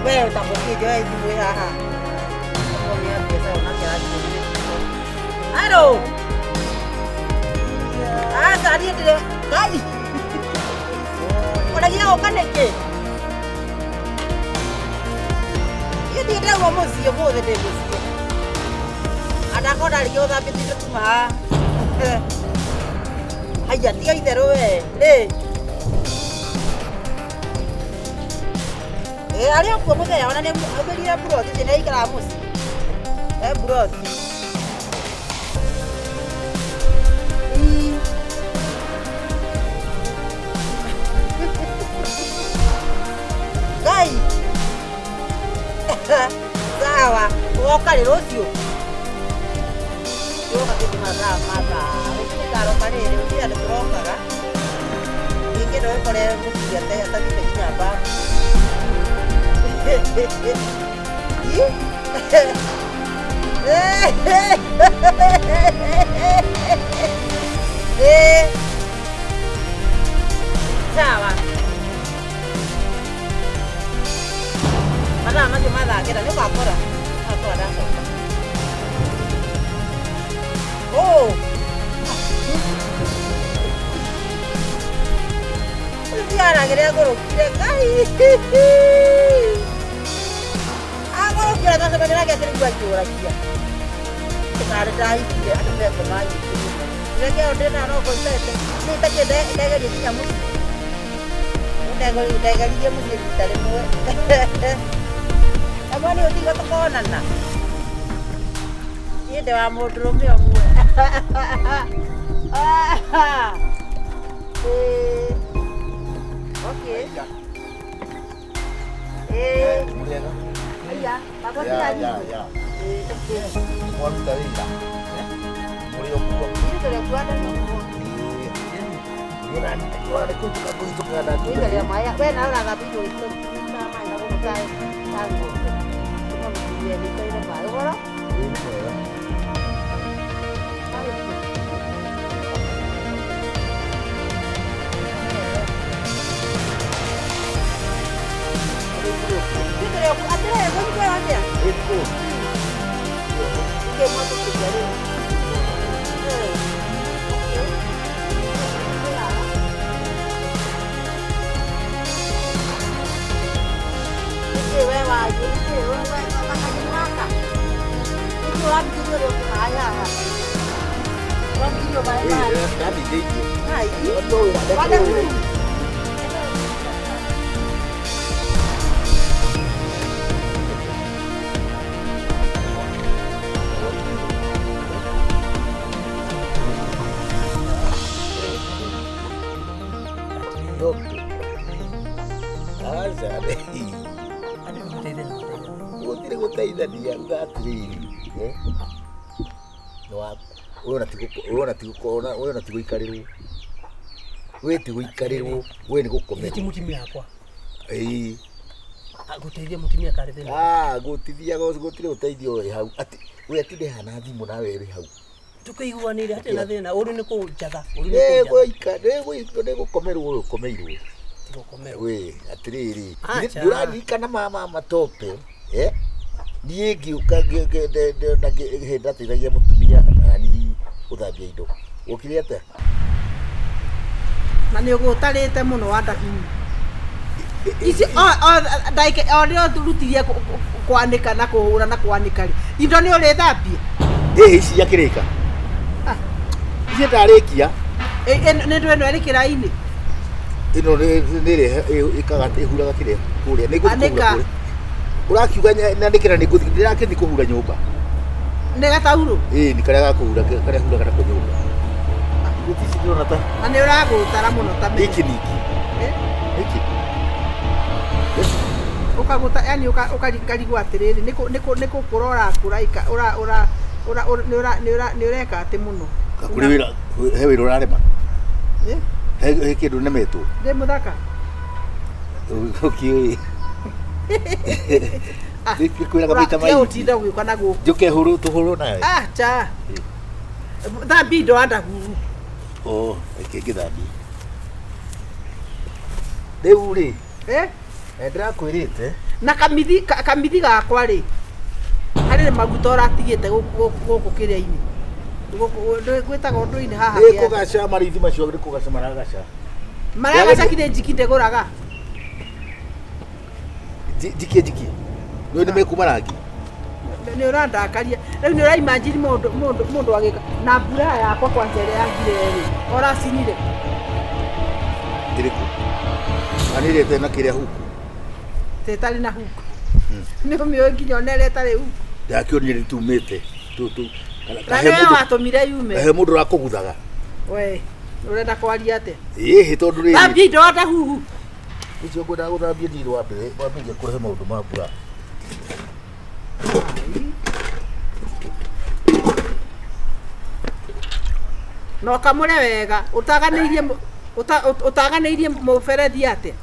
We ũtakũkĩte we thimũ ĩ haha. Akorwo nĩ ya biacara onake arathiĩ. Haro. Aca niĩ ndĩre Ngai. Ũragia gũka nĩkĩ? Niĩ ndirĩ ndauma mũciĩ ũmũthĩ ndĩ mũciĩ. Andakorwo ndarĩkia gũthambia indo tuma haha. Haiya tiga itherũ we. Rĩ. Ĩ arĩ o kuo mũthenya ona nĩ aumĩrire mburoti thĩ nĩ aikaraga mũciĩ. E mburoti. Ii. Ngai. Sawa, ũgoka rĩ rũciũ? Tũroka kĩndũ mathaa mathaa. Rũciũ nĩngaroka rĩrĩ, gũtirĩ andũ tũrokaga. Ningĩ no ũkore mũthuri atathiĩte nginya babu. Ii. Ĩĩ. Sawa. Mathaa macio ma thaa kenda nĩ ũgakora ũgakora ndacoka. Oh. Ũyũ ti aragĩre agũrũkire Ngai. Agũrũkire twacemania nake akĩrigwo akĩũragia. Tarĩ ndahikire andũ me ngoma nyingĩ mũno. Reke o ndĩna no ngoitete. Niĩ itakĩrĩ ndegeria nginya mũciĩ. Ndegeririe mũciĩ rita rĩmwe. Amwe nĩ ũtiga tũkonana. Niĩ ndĩ wa mũndũrũme ũmwe. Ĩĩ. Okay. Ĩĩ. Mũrĩega? Aya, baba Ya, ti ya, ya. Mwaruta wĩra? Mũrĩ o kuo? Ithuĩ tũrĩ kuo andũ nĩ kuo. Kũigaria maĩ. We nawe ũrathambia indo gĩko ta maĩ na gũkũ ta ta ng'ombe. Kuma mũthuri ethĩkĩire maĩ. Ũhoro? Ithuĩ tũrĩ o kuo. Atĩrĩrĩ, ngũnyitwo atĩa? Nĩkĩ mwatũkĩria rĩu? Eh, okay. Nĩkĩ we wanyu? Nĩkĩ we we kanyamũ gaka? Nĩkĩ ũrambithĩrio ũrĩa ũngĩ maĩ haha? Ũrambithĩrio maĩ maĩ. Hai. Wanda huru. Gũtirĩ gũteithania uga atĩrĩrĩ eh, ũyũ ona ti gũikarĩrwo wĩ ti gũikarĩrwo wĩ nĩ Ti gũkomerwo mutumia wakwa. Ĩĩ. Gũteithia mutumia karĩ thĩna. Ah, gũtithiaga gũtirĩ ũteithio wĩ hau atĩ we atinde haha na thimũ nawe wĩ hau. Tũkĩiguanĩire hatirĩ na thĩna. Ũru nĩ kũnjatha. Ũru nĩ kũnjatha. Nĩ gũkomerwo ũyũ ũkomeirwo. Ti gũkomerwo. We atĩrĩrĩ Acha. ndũraririkana mama matope eh? Niĩ ngĩũka hĩndĩ ndateithagia mũtumia nani gũthambia indo wokire atĩa? Na nĩ ũgũtarĩte mũno wandahuru ici ndagĩka o rĩo rutirie kwanĩka na kũhũra na kwanĩka rĩ indo nĩ ũrĩthambia. Ĩ ici akĩrĩka ici ndarĩkia. Nĩ ndũ ĩno ĩrĩ kĩraĩ-inĩ. Ĩno nĩ ĩrĩa ĩkaga ĩhuraga kĩrĩa kũrĩa nĩ ngũthiĩ kũhura Anĩka. kũrĩa ũrakiuga nyanĩkĩra nĩ ngũthiĩ ndĩrakĩthiĩ kũhura nyũmba. Nĩ gataurũ. Ĩ nĩ karĩa ga kũhura karĩa huraga nako nyũmba. Gũtirĩ ici ndĩrona ta Na nĩ ũragũtara mũno ta menya. Nĩkĩ ningĩ? Eh? Nĩkĩ? Ũkagũta yani ũkarigwo atĩrĩrĩ nĩ kũkũra ũrakũra ũra ũra ũra nĩ ũra nĩ ũra nĩ ũreka atĩ mũno. Kũrĩ wĩra he wĩra ũrarema? Eh? He kĩndũ nemetwo? Ndĩ mũthaka. Ũkĩũĩ. Nĩkwĩraga maita Tiga maingĩ. gũtinda ũgĩũka na gũkũ. Njũke hũrwo tũhũrwo nawe. Acha. Thambia indo wandahuru. Oh, reke ngĩthambie. Rĩu rĩ, Eh? Na ndĩrakwĩrĩte. Na kamithi kamithi gakwa rĩ, harĩ maguta ũratigĩte gũkũ kĩrĩa-inĩ. Gũkũ gwĩtagwo ũndũ-inĩ haha. Nĩ Kĩanda. kũgaca marithi macio nĩ kũgaca maragaca. Maragaca kinya njiki ndĩgũraga. Njikie njikie. Nĩ nĩ mekuma rangi. Nĩ ũrandakaria. Rĩu nĩ ũraimagine mũndũ agĩka na mbura yakwa kwanja ĩrĩa yagire rĩ, ũracinire. Ĩrĩkũ? Na nĩ ĩrĩa ĩtarĩ na kĩrĩa huku. Ĩtarĩ na huku. Nĩ ũmĩũĩ nginya ona ĩrĩa ĩtarĩ huku. Ndakĩonire nĩtumĩte. Tu tu. Na nĩwe watũmire yume. Kahe mũndũ ũrakũguthaga. We, ũrenda kwaria atĩa? Ĩhĩ tondũ rĩrĩ. Thambia indo wanda huhu. Ũcio ngwendaga gũthambia ndirĩ wa mbere wambĩrĩria kũrehe maũndũ ma mbura. Na ũkamũre wega ũtaganĩirie ũtaganĩirie mũberethi atĩa?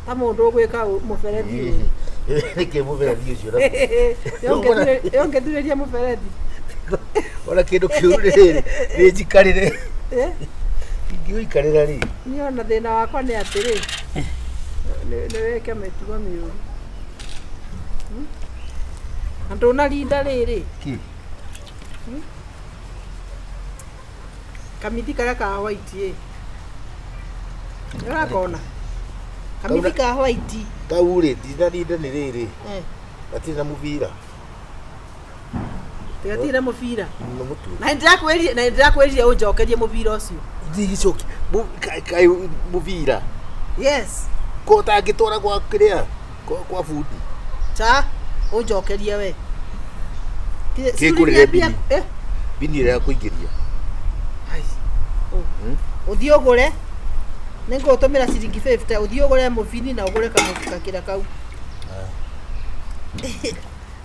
Ta mũndũ ũgwĩka mũberethi ũyũ. Nĩkĩ mũberethi ũcio na Ũngĩthurĩria mũberethi. Ona kĩndũ kĩu rĩrĩ nĩ njikarĩre. Eh? Ingĩũikarĩra rĩ. Niĩ ona thĩna wakwa nĩ atĩrĩ, nĩ wĩke mĩtugo mĩũru. Na ndũnarinda rĩrĩ. Kĩ? Kamithi karĩa ka white ĩ. Nĩ ũrakona? Kamithi ka white. Kau rĩ ndinarinda nĩ rĩrĩ. Eh. Gatirĩ na mũbira. Gatirĩ na mũbira. Nĩ mũtwe. Na nĩndĩrakwĩrire na nĩndĩrakwĩrire ũnjokerie mũbira ũcio. Ndigĩcoki kaĩ mũbira. Yes. Ko ũtangĩtwara gwa kĩrĩa kwa bundi. Cha ũnjokerie we. Kĩngũrĩre bini. Bini ĩrĩa ya kũingĩria. Ũthiĩ ũgũre. Nĩngũgũtũmĩra ciringi 50 ũthiĩ ũgũre mũbini na ũgũre kamũkakĩra kau.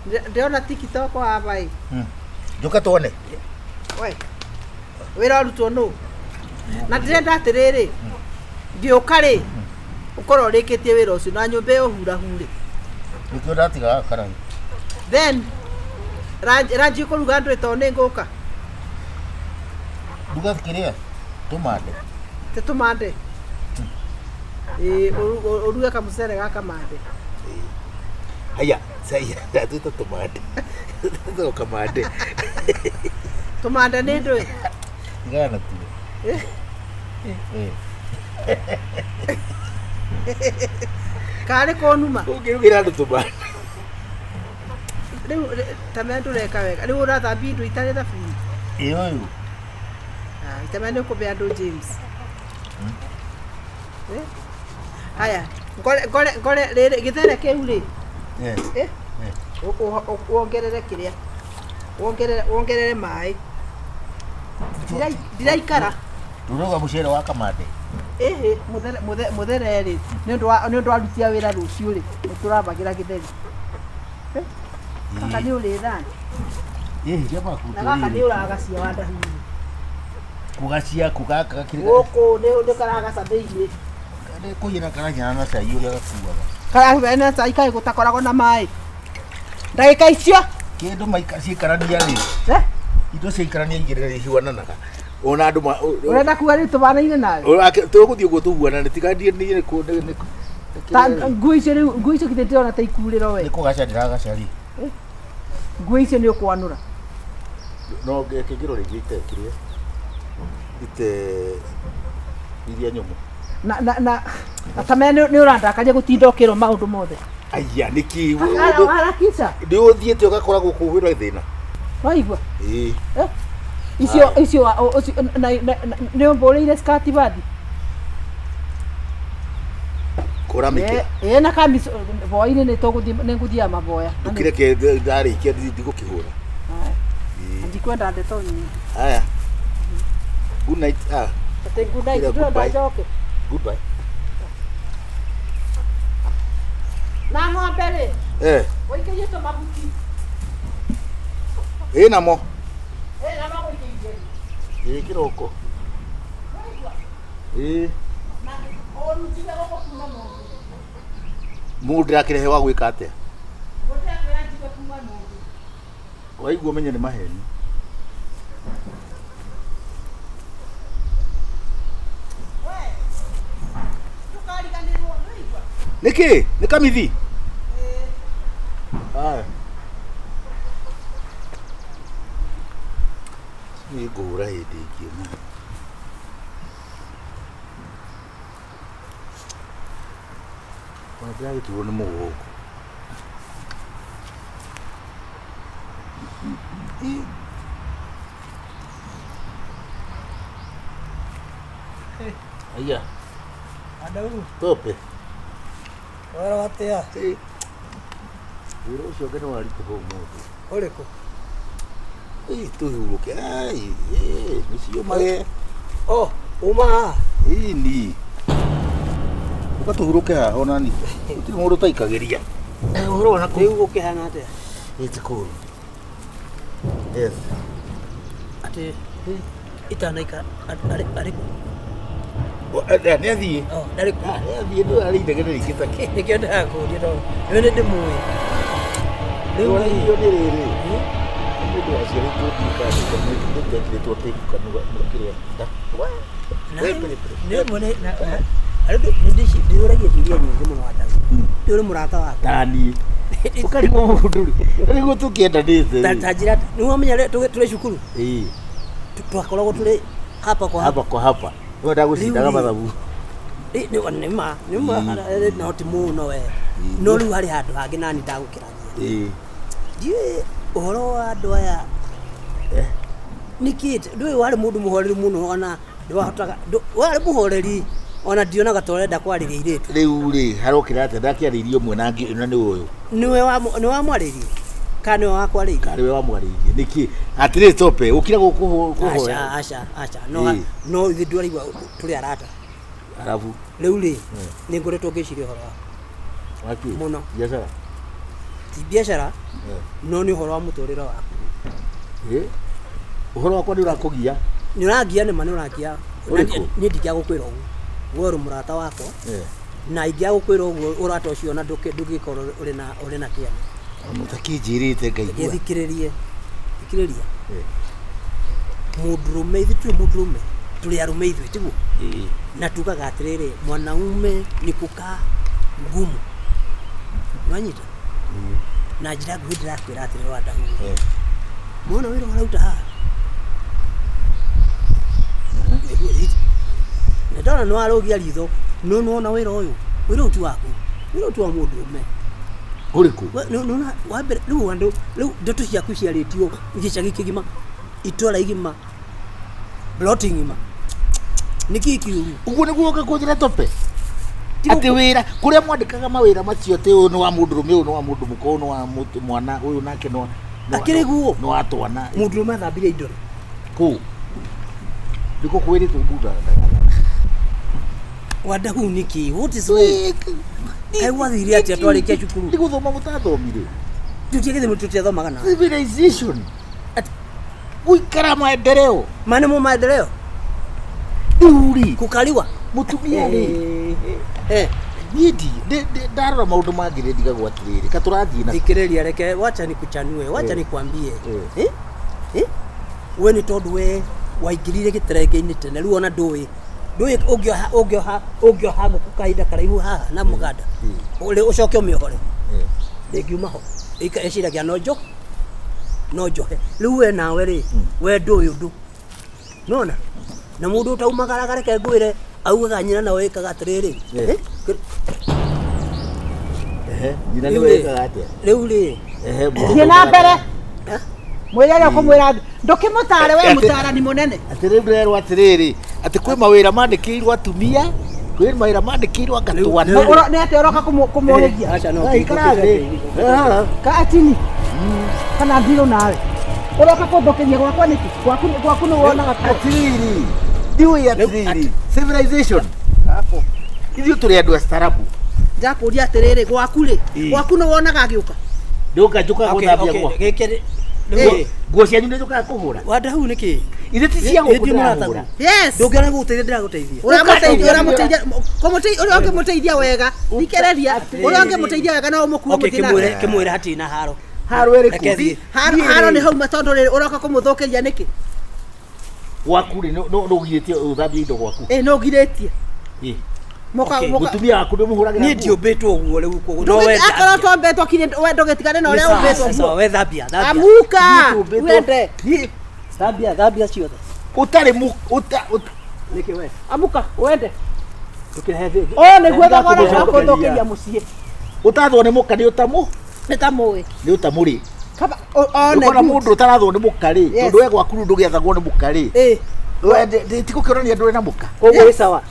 Ndĩrona TikTok haha ĩ. Njũka tuone. We. Wĩra ũrutwo nũ? Na ndĩrenda atĩrĩrĩ, ngĩũka rĩ, ũkorwo ũrĩkĩtie wĩra ũcio na nyũmba ĩyo hurahure. Nĩkĩo ndatigaga karai. Then ranji ũkũruga ndũĩ tondũ nĩ ngũka. Ruga kĩrĩa? Tũmande. Tĩ tũmande. Ĩĩ ũruge kamũcere ga kamande. Haya, sai ndatwĩta tũmande. Tũtagwo kamande. Tũmande nĩ ndũĩ? Tigana na tuo. Karĩ kũnuma. Ũngĩrugĩra andũ tũmande. Rĩu ta menya ndũreka wega. Rĩu ũrathambia indo itarĩ thabuni. Ĩ ũyũ. Itamenya nĩ ũkũbe andũ James. Haya, ngore ngore rĩrĩ gĩthere kĩu rĩ. Eh? Wongerere kĩrĩa. Wongerere maĩ. Ndiraikara. Ndũrauga mũcere wa kamande. Ĩhĩ, mũthere rĩ, nĩ ũndũ wa aruti a wĩra rũciũ rĩ, nĩ tũrabagĩra gĩtheri. Gaka nĩ ũrĩ thani. Ĩhĩ, kĩamba Na gaka nĩ ũragacia wa ndahuru. Kũgacia kũgaka gakĩrĩ. Gũkũ nĩ karagaca thĩinĩ. Nĩ kũiyana karanyana na cai ũrĩa gakuaga. Karanyana na cai kaĩ gũtakoragwo na maĩ. Ndagĩka icio. Kĩndũ maika ciikarania rĩ. Indo ciikarania igĩrĩ rĩ ihuananaga. Ona andũ ũrenda kuga rĩu tũbanaine nawe. Tũgũthiĩ ũguo tũhuanane tiga ndiĩ nĩ nĩ Ta nguo icio rĩu nguo icio githĩ ndĩrona ta ikurĩro we. Nĩ kũgaca ndĩragaca rĩ. Nguo icio nĩ ũkwanũra. No ngĩkĩrwo rĩngĩ ite kĩrĩa. Ite iria nyũmũ. Na na na atamenya nĩ ũrandakaria gũtinda ũkĩrwo maũndũ mothe. Aya nĩkĩ harakisha. Nĩ ũthiĩte ũgakora gũkũ kwĩna thĩna. Waigua? Ĩĩ. Icio icio nĩ ũmbũrĩire skati bathi. Kũra mĩkĩra. Ĩĩ na kamico boa-inĩ nĩ tũgũthiĩ nĩ ngũthiaga maboya. Ndũkĩreke ndarĩkia ndigũkĩhũra. Ndikwenda ndeto nyingĩ. Haya. Good night. Ah. Atĩ good night ndũrenda njoke. Goodbye. Na ng'ombe rĩ? Eh. Ũikĩrie tũmahuti. Ĩ namo. Ĩ namo gũikĩirie. Ĩ kĩroko. Ĩ. Na ũrutire gũkũ kuma mũndũ. Mũndũ ndĩrakĩrehe wa gwĩka atĩa? Gũtirakwĩra njigue kuma mũndũ. Waigua ũmenye nĩ maheni. We. Ndũkariganĩrwo, nĩwaigua? Nĩkĩ? Nĩ kamithi? Haya. Nĩ ngũhũra hĩndĩ ĩngĩ ũmũthĩ. Ona ndĩragĩturwo nĩ mũgongo. Ĩ. Aya, Andau, tope. wara atia? Ĩ. Wĩra ũcio ũngĩ nĩ waritũha ũmũthĩ. Ũrĩkũ? Ĩ, tũhurũke. Ai, ĩ, nĩciũmage. Oh, uma haha. Ĩni. Ũka tũhurũke haha onani. Gũtirĩ mũndũ ũtaikagĩria. Ũhoro wa Rĩu gũkĩhana atĩa? It's cool. Yes. Atĩ itanaikara arĩ arĩ kũ? Nĩ athiĩ. Oh, ndarĩ kũ? Nĩ athiĩ ndũ arĩ inegene rĩingĩ ta kĩ. Nĩkĩo ndĩrakũria tondũ nĩwe nĩ ndĩmũĩ. Rĩu rĩ, Rĩu nĩ rĩrĩ. Nĩ mũndũ waciarĩtwo ndikandĩkĩrĩtwo tĩku kanua kĩrĩa nda. na nĩ ũmwe nĩ na arĩ ndĩũragia ciũria nyingĩ mũno Andau. Nĩ ũrĩ mũrata wakwa. Tani. Ũkarigwo mũndũ rĩ. Nĩguo tũkĩendanĩte. Ta ta njĩra nĩ wamenya rĩ, tũrĩ cukuru Ĩĩ. twakoragwo tũrĩ hapa kwa hapa. Hapa kwa hapa. Nĩ ndagũcindaga Rĩu rĩ. mathabu. Ĩ, nĩ ma nĩ ma no ti mũno we. No rĩu harĩ handũ hangĩ nani ndagũkĩragia. Ĩĩ. Ndiũĩ ũhoro wa andũ aya Eh. nĩkĩ ndũĩ warĩ mũndũ mũhoreru mũno ona ndwahotaga warĩ mũhoreri ona ndionaga ta ũrenda kwarĩria airĩtu. Rĩu rĩ harokĩra atĩa ndakĩarĩirie ũmwe na ngĩ na nĩ ũyũ. Nĩwe wamwarĩirie kana nĩwe wakwarĩirie? Karĩ we wamwarĩirie nĩkĩ atĩrĩ tope ũkira gũkũhoya Aca aca aca no Ĩĩ. no ithuĩ ndwaraigua tũrĩ arata. Arabu Rĩu rĩ nĩ ngoretwo ngĩciria ũhoro waku wakĩ Mũno. biacara ti biacara no nĩ ũhoro wa mũtũrĩre waku. Ĩ ũhoro wakwa nĩ ũrakũgia. Nĩ ũrangia nĩma nĩ ũrangia. Ũrĩkũ? Niĩ ndingĩaga gũkwĩra ũguo. We ũrĩ mũrata wakwa na ingĩaga gũkwĩra ũguo ũrata ũcio ona ndũngĩkorwo ũrĩ na ũrĩ na kĩene. Ona ũtakĩnjĩrĩte ngaigua. Gĩthikĩrĩrie thikĩrĩria. Ĩ. Mũndũrũme ithuĩ tũrĩ mũndũrũme tũrĩ arũme ithuĩ tiguo? Ĩ. Na tugaga atĩrĩrĩ mwanaume ni kukaa ngumu. Nĩwanyita? Na njĩra nguhĩ ndĩrakwĩra atĩrĩrĩ Wandahu. Mwana wĩra ũrauta haha. Na ndona nĩ warũgia ritho no nĩwona wĩra ũyũ wĩra ũyũ ti waku wĩra ũyũ ti wa mũndũrũme. Ũrĩkũ? Nĩwona wa mbere rĩu andũ rĩu ndeto ciaku ciarĩtio gĩcagi kĩgima itũra igima ploti ng'ima nĩkĩĩ kĩũru? Ũguo nĩguo ũka kũnjĩra tope. Atĩ wĩra kũrĩa mwandĩkaga mawĩra macio atĩ ũyũ nĩ wa mũndũrũme ũyũ nĩ wa mũndũ mũka ũyũ nĩ wa mwana ũyũ nake nĩ wa Akĩrĩ guo? nĩ wa twana. Mũndũrũme athambirie indo rĩ? Kũ? Ndiko kwĩrĩtwo mbunda. Wandahu nĩkĩ? What is wrong? Kaĩ gwathire atĩa twarĩkia cukuru? Nĩ gũthoma mũtathomire. Tũtiagĩthĩ tũtiathomaga nawe. Civilization. Gũikara maendeleo. Ma nĩmo maendeleo? Rĩu rĩ Kũkariwa? mũtumia rĩ Eh. niĩ ndarora maũndũ mangĩ nĩ ndigagwo atĩrĩrĩ ka tũrathiĩ na Thikĩrĩria reke wacha nikuchanue wacha nikwambie. Eh. Eh? Eh? We nĩ tondũ we waingĩrire gĩterenge-inĩ tene rĩu ona ndũĩ ndũĩ ũngĩoha ũngĩoha ũngĩoha ngũkũ kahinda karaihu haha na mũganda ũrĩ ũcoke ũmĩohore ndĩngiuma ho ĩciragia no njo no njohe rĩu we nawe rĩ we ndũĩ ũndũ nona na mũndũ ũtaumagaraga reke ngwĩre augaga nyina nawe ĩkaga atĩrĩrĩ Eh. Eh? Nyina Rĩu nĩwe rĩ- ĩkaga atĩa? Rĩu rĩ Ehe, mũndũ Thiĩ na mbere. Eh? Mwĩre ũrĩa ũkũmwĩra ndũkĩmũtare we mũtarani mũnene. Atĩ rĩu ndĩrerwo atĩrĩrĩ atĩ kwĩ mawĩra mandĩkĩirwo atumia kwĩ mawĩra mandĩkĩirwo anga twana. Nĩ atĩa ũroka kũmũhĩgia? Aca no Ikara thĩ. Ka atini kana ndirũ nawe ũroka kũthũkĩria gwakwa nĩkĩ? Gwaku gwaku nĩ wonaga Atĩrĩrĩ ndiũĩ atĩrĩrĩ civilization ithuĩ tũrĩ andũ astarabu. Ndakũria atĩrĩrĩ gwaku rĩ Ĩ. gwaku nĩ wonaga agĩũka? Ndũka njũkaga gũthambia gwa gĩkĩ Eh. nguo cianyu nĩ njũkaga kũhũra. Wandahu nĩkĩ? Ithe ti cia gũkũ Ĩ, mũrata ndĩrahũra. Yes. Ndũngĩona gũgũteithia ndĩragũteithia. Ũramũteithia ũramũteithia kũmũteithia ũrĩa ũngĩmũteithia wega thikĩrĩria ũrĩa ũngĩmũteithia wega no ũmũkue Okay, mũthiĩ kĩmwĩre nake. kĩmwĩre hatirĩ na haro. Haro ĩrĩkũ? Reke thiĩ. Haro nĩ hauma tondũ rĩrĩ ũroka kũmũthũkĩria nĩkĩ? Gwaku rĩ nĩ ũgirĩtie ũthambie indo gwaku? Ĩ nĩ ũgirĩtie. Ĩ. Moka Okay. moka. Mũtumia waku ndũmũhũragĩra Niĩ nguo? ndiũmbĩtwo ũguo rĩu koguo no we Akorwo tombetwo kinya we ndũgĩtigane na ũrĩa ũmbĩtwo guo. we thambia thambia. Amuka. Niĩ tũmbĩtwo- Wende. Niĩ Thambia thambia ciothe. ũtarĩ mu ũta ũta- Nĩkĩ we? Amuka wende. Ndũkĩrehe thĩ. Ũyũ nĩguo thogora wa Ndĩrakũthũkĩria. kũthũkĩria mũciĩ. ũtathwo nĩ mũka nĩ ũtamũ Nĩ ta mũĩ. nĩ ũtamũrĩ. Kaba one Ũkona good. mũndũ ũtarathwo nĩ mũka rĩ, Yes. tondũ we gwaku rĩu ndũgĩathagwo nĩ mũka rĩ. Ĩ. We tikũkĩonania ndũrĩ na mũka. Koguo wĩ sawa.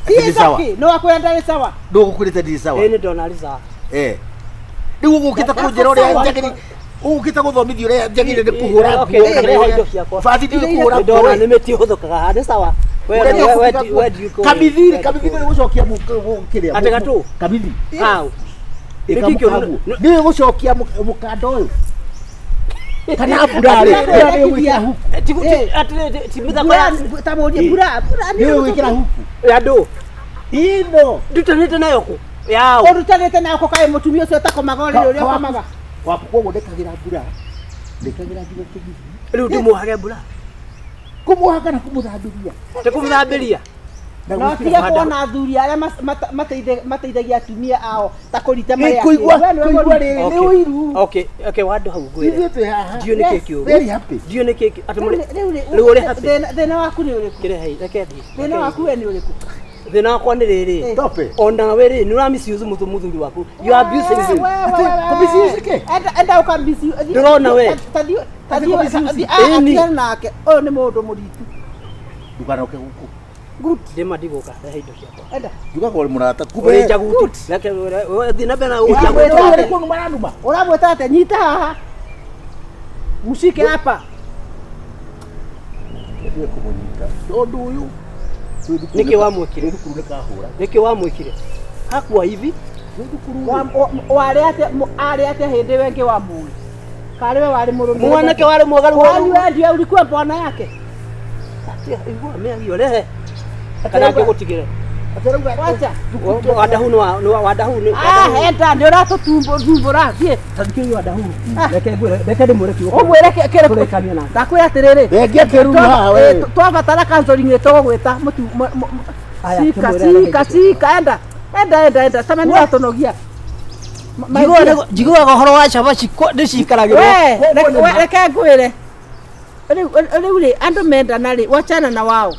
Ti Nĩ sawa. okay. No akwĩra ndarĩ sawa. Ndũgũkwĩrĩte ndirĩ sawa. Ĩĩ nĩ ndona arĩ sawa. Eh. Rĩu ũgũkĩte kũnjĩra ũrĩa njagĩrĩire ũgũkĩte gũthomithia ũrĩa njagĩrĩire nĩ kũhũra Okay, nguo okay, kana rehe ũrĩa- indo ciakwa. Bathi ndiũĩ kũhũra Nĩ nguo ndona we. nĩ mĩtĩ ĩhũthũkaga haha nĩ sawa. We Ũrĩa we we ũkũruga we ndiũĩ Kamithi rĩ, kamithi nĩ gũcokia kĩrĩa Atĩ gatũ? Kamithi. Hau. Nĩkĩ kĩũru? Nĩ gũcokia mũkanda ũyũ. Kana mbura rĩ, mbura nĩ ũgwĩkĩra huku. Ti mĩthako ya Mbura ta mũrie mbura mbura Nĩ ũgwĩkĩra huku. ya ndũ. Ino. Ndutanĩte nayo kũ? Yao. Ũrutanĩte nayo kũ kaĩ mũtumia ũcio ũtakomaga ũrĩrĩ ũrĩa ũkomaga. Waku koguo ndĩkagĩra mbura. Ndĩkagĩra nginya kĩgithi. Rĩu ndĩmuohage mbura. Kũmuoha kana kũmũthambĩria. Ndĩkũmũthambĩria. Na No gwĩkĩra tige kuona athuri arĩa mateithagia atumia ao ta kũrita Ĩ, marĩa. kũigua We nĩwe kũigua mũruti. rĩrĩ nĩ Okay. ũiru. Okay, okay wandũ hau ngwĩre. Ithuĩ twĩ haha. Ndiũĩ nĩkĩ Yes. kĩũru. Very happy. Ndiũĩ nĩkĩ atĩ mũrĩ Rĩu rĩ rĩu ũrĩ happy. thĩna waku nĩ ũrĩkũ? Kĩrehe reke thiĩ. Thĩna waku we nĩ ũrĩkũ? Thĩna wakwa nĩ rĩrĩ. Tope. Ona we rĩ nĩ ũra misuse mũthuri waku. You are abusing him. Ati, kũmisuse kĩ? Enda ũka Ndĩrona we. Ati kũmisuse. Ĩni. Atiana nake ũyũ nĩ mũndũ mũritu. Ndũkanoke gũkũ. Good. Ndĩma ndigũka rehe indo ciakwa. Enda. Njugaga ũrĩ mũrata. Ũrĩ njaguti. Reke thiĩ na mbere na Ũramwĩta ũnjaguti. atĩa? Ũrĩ kũnuma aranuma. Ũramwĩta atĩa? Nyita haha. Mshike hapa. Ndiye kũmũnyita. Tondũ ũyũ. twĩ thukuru Nĩkĩ wamwĩkire? Twĩ thukuru nĩ kahũra. Nĩkĩ wamwĩkire? Hakua hivi. Twĩ thukuru. Warĩ atĩa arĩ atĩa hĩndĩ ĩyo ĩngĩ wa mũĩ? Karĩ we warĩ mũrũme. Mwanake warĩ mwega rĩu. Kwani wewe ndiwe ulikuwa bwana yake? Igua mĩario rehe. Kana ngĩgũtigĩre. Wacha. Wadahu nĩ wa nĩ wa wadahu nĩ. Ah, enda nĩ ũratũthumbũra thiĩ. Tathikĩrĩria wadahu. Reke ngwĩre reke ndĩmwĩre kiugo. Ũmwĩre kĩrĩkũ? Tũrĩkanie nake. Ndakwĩra atĩrĩrĩ. Thengia kĩruru haha we. Twabatara counseling nĩ tũgũgwĩta mũtu Aya, cika kĩmwĩre rehe cika indo cika enda enda enda enda tama nĩ ũratũnogia. Njiguaga ũhoro wa cabaci ndĩcikaragĩrwo. We reke ngwĩre. Rĩu rĩu rĩ andũ mendana rĩ wachana na wao.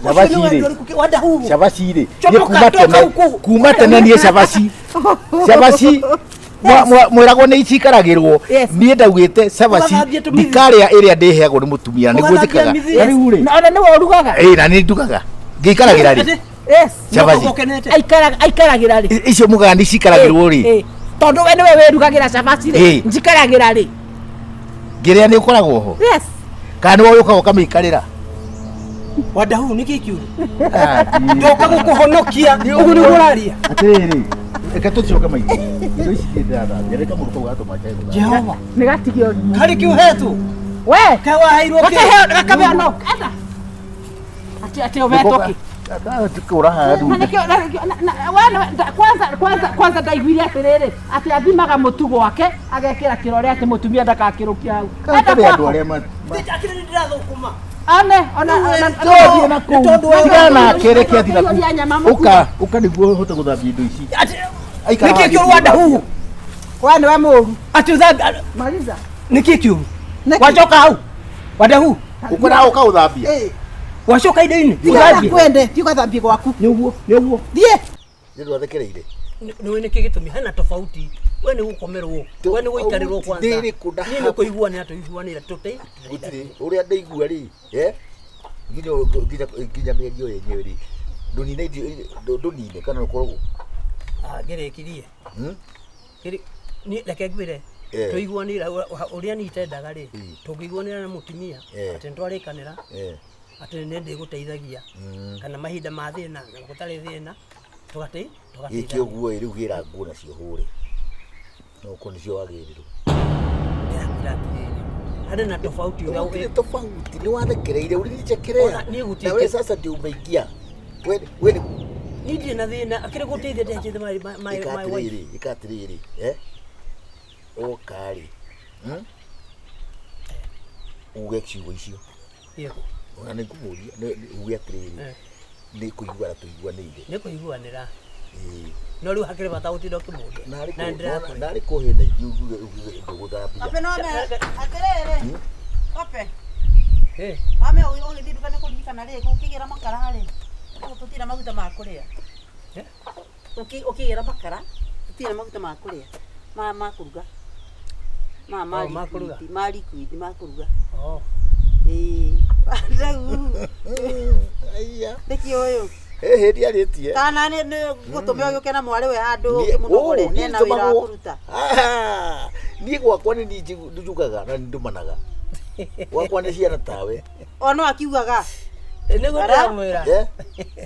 Cabaci rĩ. Wadahu. Cabaci rĩ. Comoka, Niĩ kuma toka tene. huku. Kuma tene niĩ cabaci. Cabaci. Mwĩragwo nĩ icikaragĩrwo. Yes. Niĩ ndaugĩte cabaci Ũgathambia tũmĩthi. ndikarĩa ĩrĩa ndĩheagwo nĩ mũtumia nĩguo Ũgathambia njĩkaga. mĩthi. Na rĩu rĩ. Na ona nĩwe ũrugaga. Ĩ na nĩ ndugaga. Ngĩikaragĩra rĩ. Yes. Cabaci. Ũkenete. Aikaraga aikaragĩra rĩ. Icio mugaga nĩ cikaragĩrwo rĩ. Ĩ, Tondũ we nĩwe wĩrugagĩra cabaci rĩ. Ĩ. Njikaragĩra rĩ. Ngĩrĩa nĩ ũkoragwo ho. Yes. Kana nĩwe ũkaga ũkamĩikarĩra. Wadahu nĩkĩ kĩũru? Ah, Ndoka gũkũhonokia. Ũguo nĩguo ũraria. Atĩrĩrĩ, reke tũcoke maitũ. Indo ici niĩ ndĩrathambia, reke mũndũ kau gatũma njage gũthambia. Jehova. Nĩ gatige ũrimũ. Harĩ kĩ ũhetwo? We. Kaĩ waheirwo kĩ? Gakaheo gakaheo no. Enda. Ati ati ũhetwo kĩ? Kũra haha Na ndunda. nĩkĩo na nĩkĩo na we nĩwe kwanza kwanza kwanza ndaiguire atĩrĩrĩ atĩ athimaga mũtu gwake agekĩra kĩrore atĩ mũtumia ndakakĩrũkia hau. Enda Karĩ andũ gwakwa. arĩa Akĩrĩ nĩ ndĩrathũkũma. One ona ona Tũthiĩ na kũu. Tondũ wewe- Tigana nake, reke athiĩ na Ũkũiyũria nyama kũu. mũtu. Ũka, ũka nĩguo ũhote gũthambia indo ici. Aikara Nĩkĩ haha kĩũru wadahu? We nĩwe mũũru. Atĩ ũthambia Maliza. nĩkĩ kĩũru? Nĩkĩ? Wacoka hau. Wadahu. Ũkwenda ũka gũthambia? Ĩ. Wacoka indo-inĩ. Tiga Ũthambie. kwende, thiĩ ũgathambie gwaku. Nĩ ũguo, nĩ ũguo. Thiĩ. Nĩ ndwathekereire. Nĩũĩ nĩkĩ gĩtũmi hena tofauti we nĩ gũkomerwo we nĩ gũikarĩrwo kwanza Ndĩrĩ kũ na niĩ nĩ kũiguanĩra tũiguanĩra tũte Gũtirĩ ũrĩa ndaigua rĩ, eh? Nginya nginya nginya mĩario yenyewe rĩ. Ndũnine ndũnine kana ũkoragwo. Ngĩrĩkirie Hmm? Niĩ reke ngwĩre Eh. tũiguanĩra ũrĩa niĩ itendaga rĩ Mm. tũngĩiguanĩra na mũtumia Eh. atĩ nĩtwarĩkanĩra Eh. atĩ nĩ ndĩgũteithagia Mm. kana mahinda ma thĩna na gũtarĩ thĩna tũgatĩ Gĩkĩ ũguo ĩ rĩu gĩra nguo nacio hũre. No ũkorwo nĩcio wagĩrĩrwo. Ndĩrakwĩra atĩrĩrĩ harĩ na tofauti ũrĩa Gũtirĩ tofauti nĩ wathekereire ulinichekelea. Ona niĩ gũtirĩ Na wewe sasa ndio umeingia. We we ni niĩ ndirĩ na thĩna akĩrĩ gũteithia ndĩhĩtĩte my ĩka my wife atĩrĩrĩ, ĩka atĩrĩrĩ, eh? Ũka rĩ. Hmm? Uge ciugo icio. Yego. Ona nĩ ngũmũria, uge atĩrĩrĩ. Eh. Nĩ kũiguana tũiguanĩire. Nĩ kũiguanĩra. Ĩĩ. No rĩu hakĩrĩ bata gũtinda ũkĩmũria. Narĩ Na nĩndĩrakwĩra. narĩ kũhĩnda ingĩ uge uge ndũgũthambia. Ope no me atĩrĩrĩ. Ope. Eh, Mame ũgĩthiĩ nduka nĩ kũririkana rĩ, ũkĩgĩra makara rĩ, tũtirĩ na maguta ma kũrĩa. Eh? Ũkĩgĩra makara, tũtirĩ na maguta ma kũrĩa. Ma kũruga. Ma Oh, ma kũruga. liquid, ma liquid, ma kũruga. oh. Ĩĩ. Rĩu Aiya. nĩkĩ ũyũ? He hĩndĩ arĩtie. Kana nĩ gũtũme ũgĩũke na mwarĩ we handũ Niĩ- ũkĩmũnogore, oh, niĩ ena wĩra wa ndũmagwo. kũruta. Ah, niĩ gwakwa nĩ niĩ njugaga na nĩ ndũmanaga. Gwakwa nĩ ciana tawe. O no akiugaga. Nĩguo Ara? ndĩramwĩra. Eh?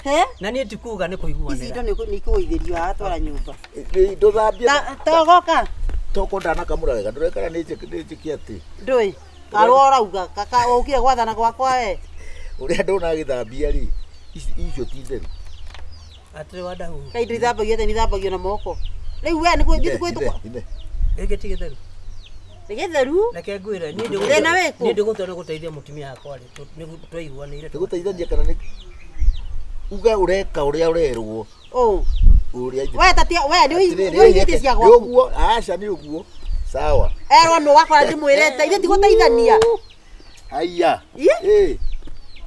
He? Na niĩ ti kuga nĩ Ici indo kũiguanĩra. nĩ ikũgũithĩrio haha twara nyũmba. Nĩ ndũthambie. Ta goka Toko ndanakamũra wega ndũrekana nĩ njĩke atĩ. ndũĩ karwo ũrauga kaka ũkire gwathana gwakwa we. Ũrĩa ndona agĩthambia rĩ, icio ti theru. Atĩrĩ wandahuhu. Kaĩ indo ithambagio atĩa nĩ ithambagio na moko. Rĩu we nĩ Ine, kwĩtũkwo. ine, ine. Gĩkĩ ti gĩtheru. Nĩ gĩtheru. Reke ngwĩre niĩ Thĩna wĩkũ? niĩ ndĩgũtua nĩ gũteithia mũtumia wakwa rĩ, nĩguo twaiguanĩire. Nĩ gũteithania kana nĩ uga ũreka ũrĩa ũrerwo Ũ. ũrĩa We tatia we nĩ Atĩrĩrĩ, ũigĩte cia nĩ gwaku. ũguo aca nĩ ũguo sawa. Erwo nũ wakora ndĩmwĩrĩte ithe ti gũteithania. Haiya. Ĩ? Ĩ.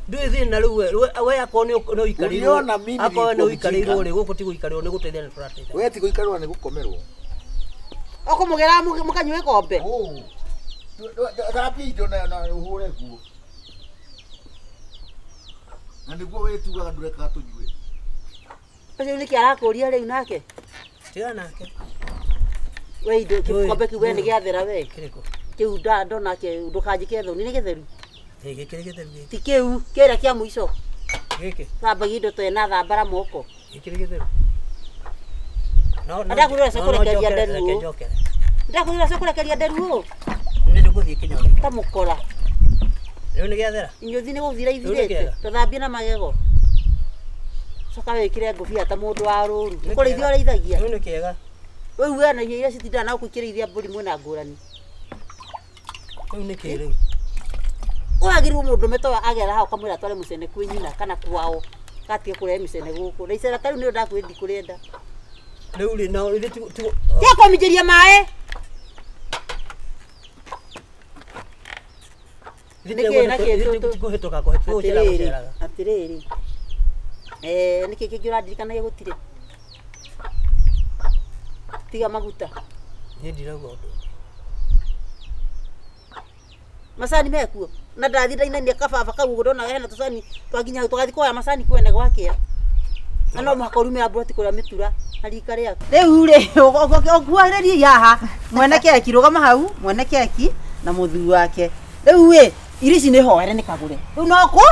Ndũĩ thĩna rĩu we akorwo nĩ ũikarĩirwo Uliona mimi akorwo nĩ nilikuwa ũikarĩirwo mjinga. rĩ gũkũ ti gũikarĩrwo nĩ gũteithania tũrateithania. We ti gũikarĩrwo nĩ gũkomerwo. Ũkũmũgĩra mũkanyue kombe. Oh. Thambia indo na ũhũre nguo. Na nĩguo wĩtugaga ndũrekaga tũnyue. Ũcio nĩkĩ arakũria rĩu nake? Tigana nake. We indo Ndũĩ, gĩkombe kĩu we nĩ ndũĩ. gĩathera we. Kĩrĩkũ? Kĩu ndonake ndũkanjĩke thoni nĩ gĩtheru. Ĩ, gĩkĩ nĩ gĩtheru gĩkĩ. Ti kĩu kĩrĩa kĩa mũico. Gĩkĩ. Thambagia indo tena thambara moko. Gĩkĩ nĩ gĩtheru. No no. Ndakwĩra no, no, kũrekeria njokere, nderu reke ũũ. njokere. Ndakwĩra cio kũrekeria nderu ũũ. Nĩ ndĩgũthiĩ kĩnyoni. Ta mũkora. Rĩu nĩ gĩathera. Inyuthi nĩ gũthira Rĩu nĩ ithirĩte. kĩega. Tũthambie na magego. Coka wĩkĩre ngũbia ta mũndũ wa rũru. Nĩ Kũrĩithia kĩega. ũrĩithagia. Rĩu nĩ kĩega. Rĩu we na irio iria citindaga na gũkũ ikĩrĩithia mbũri mwĩna ngũrani. Rĩu nĩ kĩ rĩu? Ũragĩrĩirwo mũndũ to agera hau ũkamwĩra atware mũcene kwĩ nyina kana kwao. Gatige kũrehe mĩcene gũkũ. Na icera ta rĩu nĩrĩo ndakwĩrire ndikũrĩenda. Rĩu rĩ no ithuĩ ti Tiga kũminjĩria maĩ. Nĩkĩ na kĩ tũ- kũhĩtũka kũhĩtũka gũcera Atĩrĩrĩ, gũceraga. atĩrĩrĩ. Eh, nĩkĩ kĩngĩ ũrandirikanagia gũtirĩ? Tiga maguta. Niĩ ndirauga ũndũ. Macani mekuo. Na ndathi ndainania kababa kau ũguo ndona hena tũcani twakinya hau tũgathiĩ kuoya macani kwene gwakĩa. Na no mũhaka ũrume mburoti kũrĩa mĩtura na rika rĩaku. Rĩu rĩ ũkuhĩrĩrie haha mwene keki rũgama hau mwene keki na mũthuri wake. Rĩu ĩ irio ici nĩ hoere nĩ kagũre. Rĩu no kũ?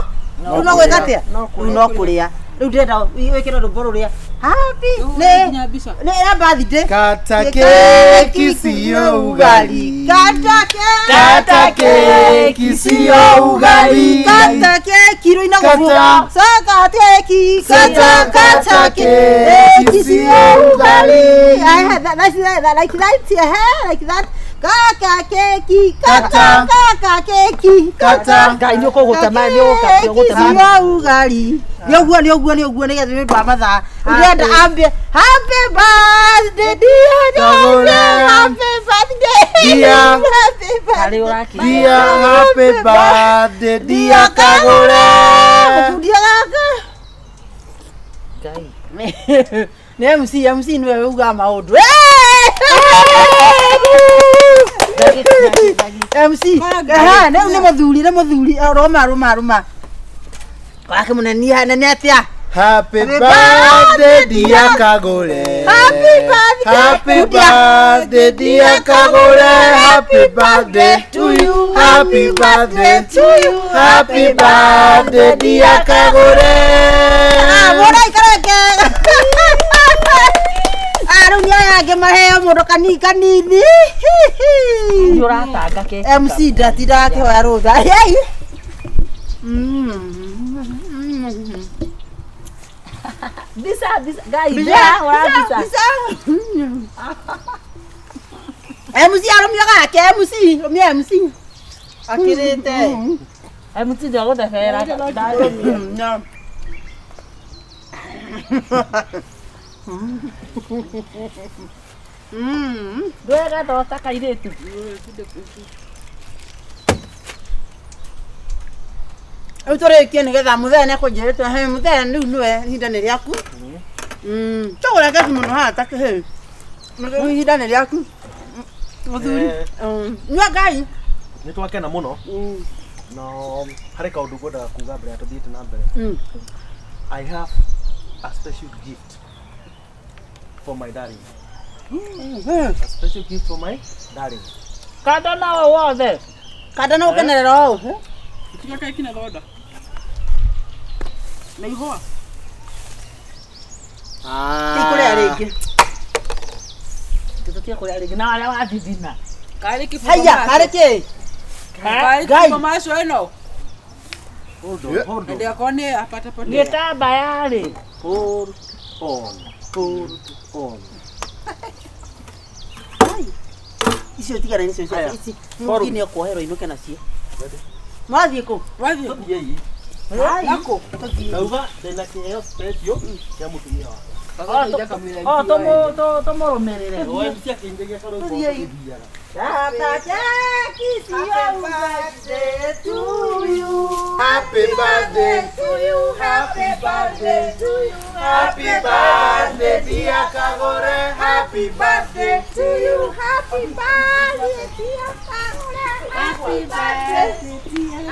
Rĩu no gwĩka atĩa? Rĩu no kũrĩa. Rĩu ndĩrenda wĩkĩre rwĩmbo rũrĩa happy nĩ Nginya mbica. nĩ ya birthday. Kata keki siyo ugali. Kata keki. Kata keki siyo ugali. Kata keki rũina Kata. gũbuga. Kata keki. Kata, kata keki siyo ugali. I had that, that's that, like that, yeah, like that. Kaka keki, kata, Kata. kaka keki, Kata. Ngai nĩ ũkũgũtema nĩ ũgũtema. siyo ugali. Nĩ ũguo, nĩ ũguo, nĩ ũguo, nĩgetha nĩ ũndũ wa mathaa. Ndĩrenda ambe happy birthday dear, Kagũre. dear, happy birthday. Dear. Happy birthday. Harĩ ũrakĩria. Dear happy birthday dear Kagũre. Mũkundia gaka. Ngai. Nĩ MC, MC nĩwe ugaga maũndũ. MC, aha, rĩu nĩ mũthuri, nĩ mũthuri, rũma, rũma, rũma. Wake mũnene nene atĩa? Happy birthday dear Kagũre. Happy birthday. Happy birthday dear Kagũre. Happy birthday to you. Happy birthday to you. Happy birthday dear Kagũre. Ah, mũndũ aikare kega. Ah, rĩu nĩ aya angĩ maheo mũndũ kanini kanini. Nĩ ũratanga keki. MC ndatindaga akĩhoya rũtha. Yei. Mbica, mbica. Ngai, Mbica, ora mbica. mbica. MC arũmia gake, MC, rũmia MC. Akĩrĩte. MC ndagũthebera. No. Ndwega thota kairĩtu. Rĩu tũrĩkie nĩgetha mũthee nĩekũnjĩrĩte he mũthee rĩu nĩwe ihinda nĩ rĩaku. Tũgũre keki mũno haha ta kĩhĩ. Rĩu ihinda nĩ rĩaku. Mũthuri. Nyua Ngai. Nĩ twakena mũno. Na harĩ kaũndũ ngwendaga kuga mbere ya tũthiĩte na mbere. I have a special gift for my darling. A special gift for my darling. Kanda nawe wothe. Kanda no ũkenerera ũũ. Tiga keki na thonda. Na ihũa. Tikũrĩa rĩngĩ. Tũtige kũrĩa rĩngĩ na harĩa wathithina. Karĩ kĩbungo Haiya, macio. karĩ kĩ? Karĩ Ngai. kĩbungo macio ĩno. Hold on, hold on. Ndĩgakorwo nĩ apatapotea. Gĩtambaya rĩ. Hold on. Hold on. Icio tigana nicio Haya. ici. Forum. Mũthii nĩekuoherwo inũke nacio. Mwathiĩ kũ? Wathiĩ. Tũthiĩi. Nako. Ndauga ndĩna kĩheo special kĩa mũtumia wakwa. O tũmũrũmĩrĩre. O MC akĩinjĩria karwĩmbo Tũthiĩi. tũthiaga. Happy birthday to you, happy birthday to you, happy birthday dear Kagore, happy birthday to you, happy birthday dear Kagore, happy birthday,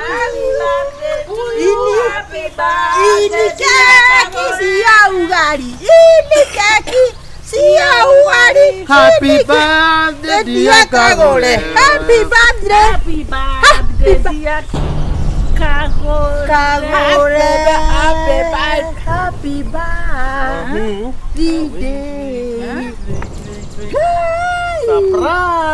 happy birthday to you, happy birthday. Ini keki cia ugali. Ini keki cia ugali. Happy birthday dear Kagore. Happy birthday. Happy birthday dear Kagore. Kagore. Happy birthday. Happy birthday. Surprise!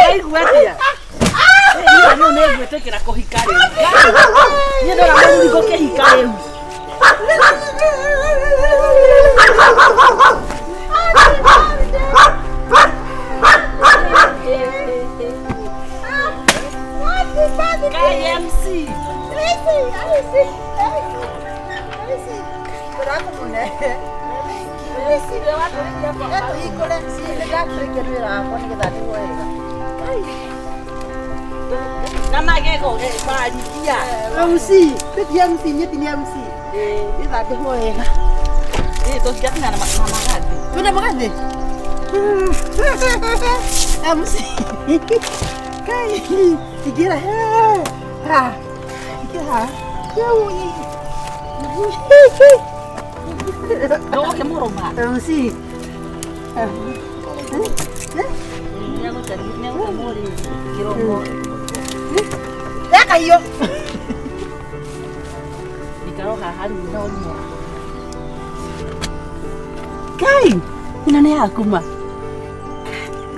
Waigua atĩa? Niĩ rĩu nĩ ngwĩtĩkĩra kũhika rĩu. Niĩ ndona mũthuri ngũkĩhika rĩu. KMC. Na magego marikia. MC, ti MC, nyeti ni MC. Ĩthambĩrwo wega. Tũtigatina na magathĩ. Twĩna magathĩ? MC. Kai, ingĩra. Ha. Ingĩra. Ndũgũkĩmũrũma. MC. Nĩegũtemwo kĩromo. Reka hiyo. Ikara haha rĩu na ũnyue. Kai, ĩno nĩ yaku ma.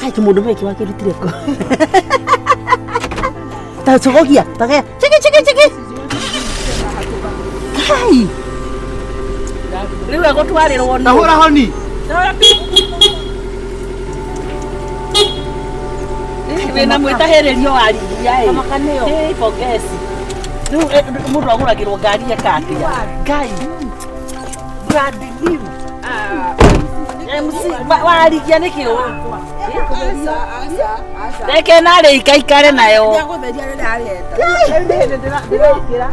Kai kĩmũndũ gĩkĩ wakĩrutire kũ? Ta cogogia, ta chiki chiki chiki. Kai. Rĩu egũtwarĩrwo nũ? Tahũra honi. Wĩna mwĩtahĩrĩrio wa riria ĩ. Ĩ pongezi. Rĩu mũndũ agũragĩrwo ngari eka atĩa? Ngai. Brand new. MC warigia nĩkĩ ũũ? Aca, aca, aca. Reke narĩ ikaikare nayo. Nĩegũtheria rĩrĩa areta. Rĩu nĩ hĩndĩ ndĩrekĩra.